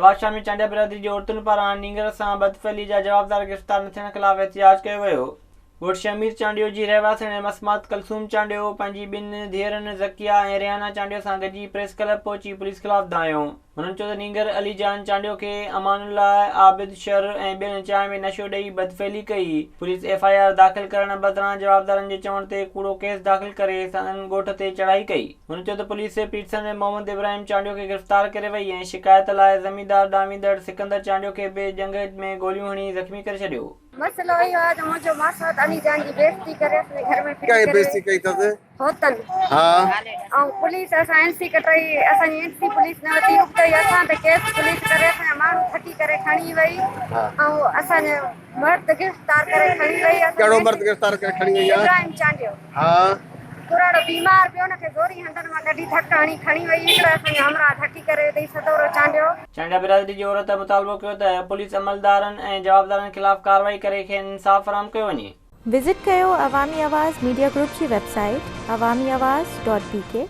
نوابشاهه ۾ چانڊيا برادري جي عورتن پاران نينگر سان بدفعلي جا جوابدار گرفتار نه ٿيڻ خلاف احتجاج ڪيو ويو. ڳوٺ شهمير چانڊيو جي رهواسڻ مسمات ڪلثوم چانڊيو پنهنجي ٻن ڌيئرن ذڪيه ۽ ريحانه چانڊيو سان گڏجي پريس ڪلب پهچي پوليس خلاف دانهيو. هنن چيو ته نينگر علي جان چانڊيو کي امان الله، عابد شر ۽ ٻين چانهه ۾ نشو ڏئي بدفعلي ڪئي، پوليس ايف I R داخل ڪرڻ بدران جوابدارن جي چوڻ تي ڪوڙو ڪيس داخل ڪري سندن ڳوٺ تي چڙهائي ڪئي. هن چيو ته پوليس پيرسن محمد ابراهيم چانڊيو کي گرفتار ڪري وئي ۽ شڪايت لاء زميندار ڏانهن ويندڙ سڪندر چانڊيو کي به ڄنگهه ۾ گوليون هڻي زخمي ڪري ڇڏيو. مسئلو اهو آهي ته منهنجو ماسات علي جان جي بيعزتي ڪري اسان جي گهر ۾ ڦٽي ڪنهن ڪري بيعزتي ڪئي اٿس؟ هوتن ها. ۽ پوليس اسان اين سي ڪٽرائي اسان جي اين سي پوليس نه ورتي ابتو ئي اسان تي ڪيس پوليس ڪري اسان جا ماڻهو ٿڪي ڪري کڻي وئي ۽ اسان جو مرد گرفتار ڪري کڻي وئي اسان ڪهڙو مرد گرفتار ڪري کڻي وئي آ؟ ابراهيم چانڊيو. ها. ڪراڙو بيمار پيو ان کي زوري هنڌن مان ڪڍي ڌڪ هڻي کڻي وئي هڪڙو اسان جو همراهه ڌڪي ڪري وڌئي سدورو چانڊيو. چانڊيا برادري جي عورت مطالبو ڪيو ته پوليس عملدارن ۽ جوابدارن خلاف ڪارروائي ڪري کين انصاف فراهم ڪيو وڃي. وزٽ ڪيو عوامي آواز ميڊيا گروپ جي website Awami Awaz dot B K.